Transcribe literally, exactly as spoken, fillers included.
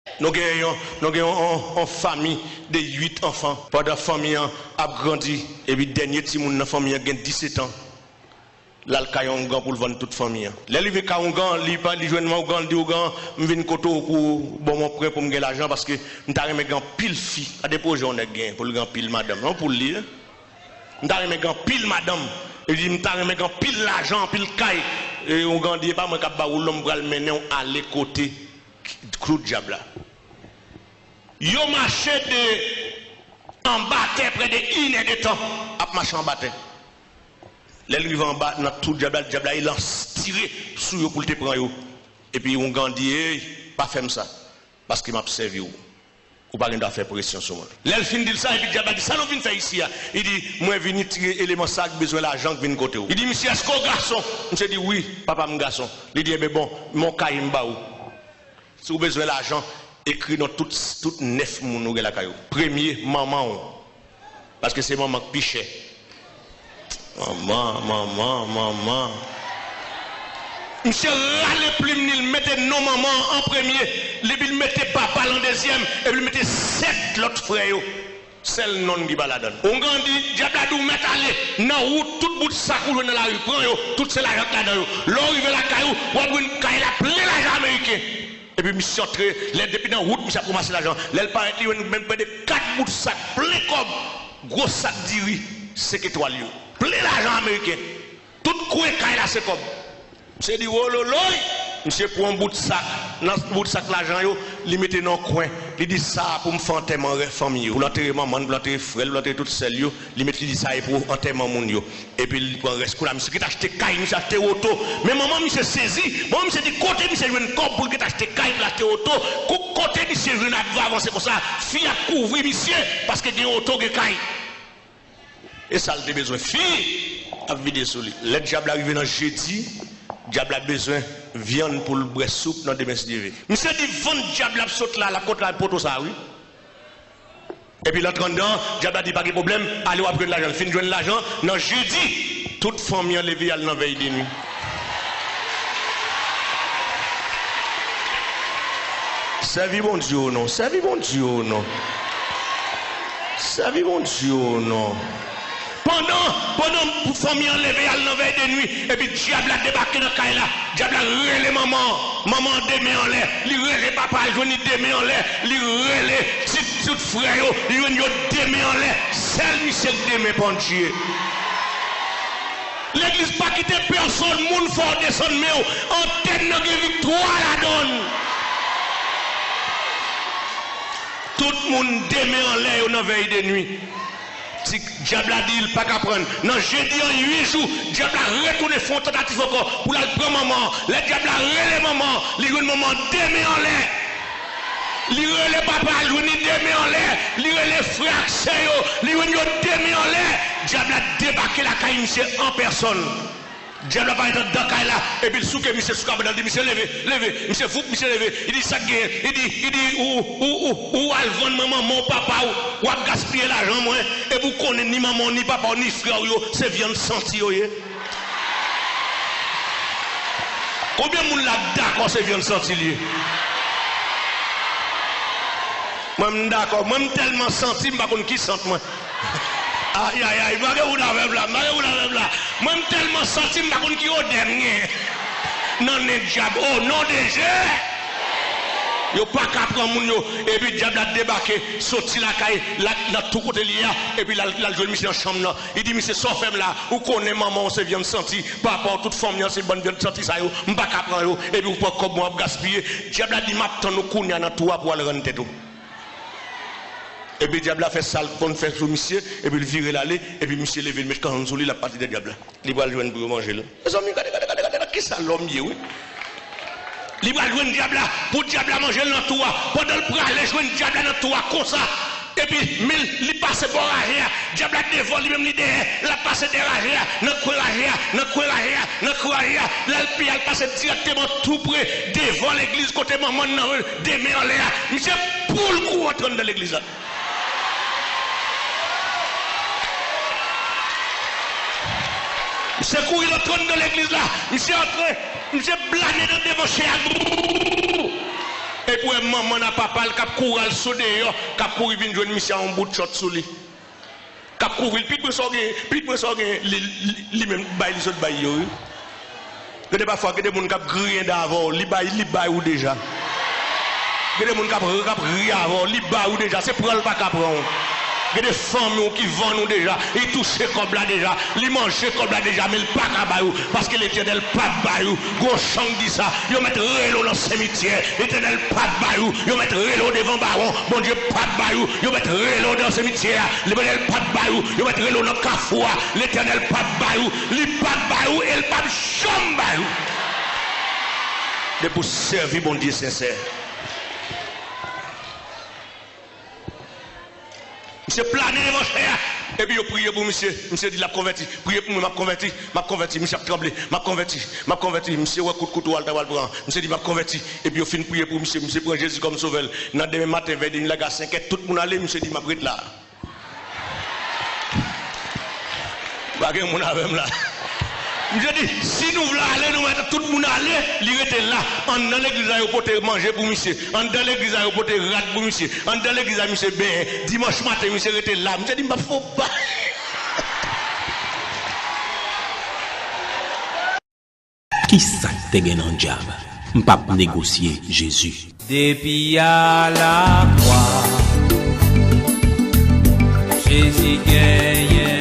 Nou gen yon, nou gen yon, yon, yon fanmi de uit anfan. Pandan fanmi an ap grandi, epi dènye timoun nan fanmi an gen disèt an, l al kay yon ougan pou l vann tout fanmi an. Lè l rive kay ougan, li pa, li jwenn ougan, li di ougan, "M vin kote w pou ban m yon prè pou m gen lajan, paske m ta renmen gen anpil fi." Gade pwojè yon nèg gen pou l gen anpil madanm. Yon poul li ye. "M ta renmen gen anpil madanm." Li di, "M ta renmen gen anpil lajan, anpil kay." E ougan di, "E pa mwen k ap ba ou l non, m pral mennen w ale kote klou dyab la." Yo mache de anba tè prè de inèdtan ap mache anba tè. Lè l rive anba, nan twou dyab la, dyab la, e lans tire sou yo pou l te pran yo. Epi ougan di, "Ey, pa fè m sa, paske m ap sèvi w. Ou pa gen dwa fè presyon sou mwen." Lè l fin di l sa, epi dyab la di, "Sa nou vin fè isi a?" Li di, "Mwen vin tire eleman sa k bezwen lajan k vin kote w." Li di, "Misye, èske w gason?" Misye di, "Wi, papa, m gason." Li di, "Enben bon, men yon kaye m ba ou. Si w bezwen lajan, ekri non tout, tout nèf moun ou gen lakay ou. Premye, manman w. Paske se manman k pi chè." Manman, manman, manman. Misye rale plim li, l mete non manman an an premye, epi l mete papa l an dezyèm, epi l mete sèt lòt frè yo. Sèl non l ki pa ladan l. Ougan di, dyab la di w mèt ale, nan wout, tout bout sak ou jwenn nan lari, pran yo, tout se lajan k ladan yo. Lè w rive lakay ou, w ap jwenn kay la plen lajan ameriken. Epi misye antre, lè depi nan wout, misye ap ranmase lajan. Lè l parèt, li jwenn menm prè de kat bout sak plen kòb, gwo sak diri, senk etwal yo. Plen lajan ameriken. Tout kwen kay la se kòb. Misye di, "Wololoy!" Misye pran yon bout sak. Nan bout sak lajan yo, li mete nan yon kwen. Li di, "Sa a pou m fè antèman rè fanmi yo. Pou l antere manman l, pou l antere frè l, pou l antere tout sè l yo." Li mete, li di, "Sa e pou antèman moun yo." Epi li pran rès. Kounye a, misye gentan achte kay, misye achte oto. Men manman misye sezi. Manman misye di, kote misye jwenn kòb pou l gentan achte kay, pou l achte oto? Ko-, kote misye jwenn ap avanse konsa? Fi ap kouvri misye, paske gen oto, gen kay. E sa l te bezwen. Fi ap vide sou li. Lè dyab la rive nan jedi, dyab la bezwen vyann pou l bwè soup nan demen si Dye vle. Misye di, vann dyab la ap sot la, l ap kontre al poto sa a, wi. Epi l antre anndan, dyab la di, "Pa gen pwoblèm, ale w ap jwenn lajan." L fin jwenn lajan, nan jedi, tout fanmi an leve al nan vèy de nwi. Sèvi Bondye w non, sèvi Bondye w non. Sèvi Bondye w non. Pandan, pandan fanmi an leve al nan vèy de nwi, epi dyab la debake nan kay la, dyab la rele manman an, manman an de men anlè, li rele papa a, l jwenn li de men anlè, li rele ti, tout frè yo, li jwenn yo de men anlè, sèl misye k de men pandye. Legliz pa kite pèsonn moun fè w desann men w, antèn nan gen viktwa ladan l. Tout moun de men anlè yo nan vèy de nwi. Ti dyab la di l pa ka pran. Nan jedi an, uit jou, dyab la retounen fè yon tantativ ankò pou l al pran manman an. Lè dyab la rele manman an, li jwenn manman an de men anlè. Li rele papa a, l jwenn li de men anlè. Li rele frè ak sè yo, li jwenn yo de men anlè. Dyab la debake lakay misye an pèsòn. Dyab la parèt anndan kay la, epi l souke misye sou kabann nan, li di, "Misye, leve, leve." Misye, voup, misye leve. Li di, "Sa k genyen?" Li di, li di, "Ou, ou, ou, ou al vann mwen manman w, papa w, w ap gaspiye lajan mwen, epi w konnen ni manman w, ni papa w, ni frè w yo, se vyann santi yo ye." Konbyen moun la k dakò se vyann santi l ye? Mwen, m dakò. Mwen, m tèlman santi, m pa konn ki sant mwen. Ayayay, m pa gen moun avè m la, m pa gen moun avè m la. Mwen, m tèlman santi, m pa konn ki odè m gen. Nan nen dyab, o non de Je! Yo pa ka pran moun yo. Epi dyab la debake, soti lakay, la, nan tou kote li ye a, epi l al, l al jwenn misye nan chanm nan. Li di, "Misye, sa w fè m la? Ou konnen manman w se vyann santi, papa w, tout fanmi an se bann vyann santi sa yo, m pa ka pran yo, epi w pran kòb mwen w ap gaspiye." Dyab la di, "M ap tann ou kounye a nan twou a pou w al rann tèt ou." Epi dyab la fè sa l konn fè sou misye, epi l vire l ale, epi misye leve, l met kanzon sou li, l ap pati dèyè dyab la. Li pral jwenn pou yo manje l. Mezanmi, gade, gade, gade, gade, gade kisa lòm ye, wi. Li pral jwenn dyab la, pou dyab la manje l nan twou a. Pandan l prale jwenn dyab la nan twou a konsa, epi men l, li pase bò raje a, dyab la devan, li menm li dèyè, l ap pase dèyè raje a, nan kwen raje a, nan kwen raje a, nan kwen raje a, l al pi al pase dirèkteman tou pre devan legliz kote manman n nan de men anlè a. Misye poul kou antre anndan legliz la. Misye kouri rantre anndan legliz la. Misye antre. Misye blane nan devan chè a. Epi w wè manman n a papa l k ap kouri al sou deyò, k ap kouri vin jwenn misye a yon bout chòt sou li. K ap kouvri l, pitit mwen sa w gen, pitit mwen sa w gen, li, li, li menm bay li sot bay yo, wi. Gen de pafwa, gen de moun k ap griyen dan avè w, li bay, li bay ou deja. Gen de moun k ap, k ap ri avè w, li bay ou deja, se pran l pa ka pran w. Gen de fanmi w ki vann ou deja, li touche kòb la deja, li manje kòb la deja, men l pa ka bay ou, paske Letènèl p ap bay ou. Gwo chan k di sa, yo mèt rele w nan simityè, Letènèl p ap bay ou, yo mèt rele w devan bawon, Bondye p ap bay ou, yo mèt rele w nan simityè a, Letènèl p ap bay ou, yo mèt rele w nan kafou a, Letènèl p ap bay ou, li p ap bay ou e l p ap janm bay ou. Depi w sèvi Bondye sensè. Misye plane devan chè a, epi yo priye pou misye. Misye di l ap konvèti. Priye pou mwen, m ap konvèti, m ap konvèti. Misye ap tranble, m ap konvèti, m ap konvèti. Misye wè kout kouto a l ta pral pran. Misye di, m ap konvèti. Epi yo fin priye pou misye. Misye pran Jezi kòm sovè l. Nan demen maten, vè de nwi, lage a senkè, tout moun ale. Misye di, m ap ret la. Pa gen moun avè m la. Misye di, si nou vle ale, nou mèt tout moun ale, li rete la. Anndan legliz la, yo pote manje pou misye. Anndan legliz la, yo pote rad pou misye. Anndan legliz la, misye benyen. Dimanch maten, misye rete la. Misye di, m p ap fè w pa. Kisa k te gen nan dyab? M p ap negosye Jezi. Depi a lakwa, Jezi genyen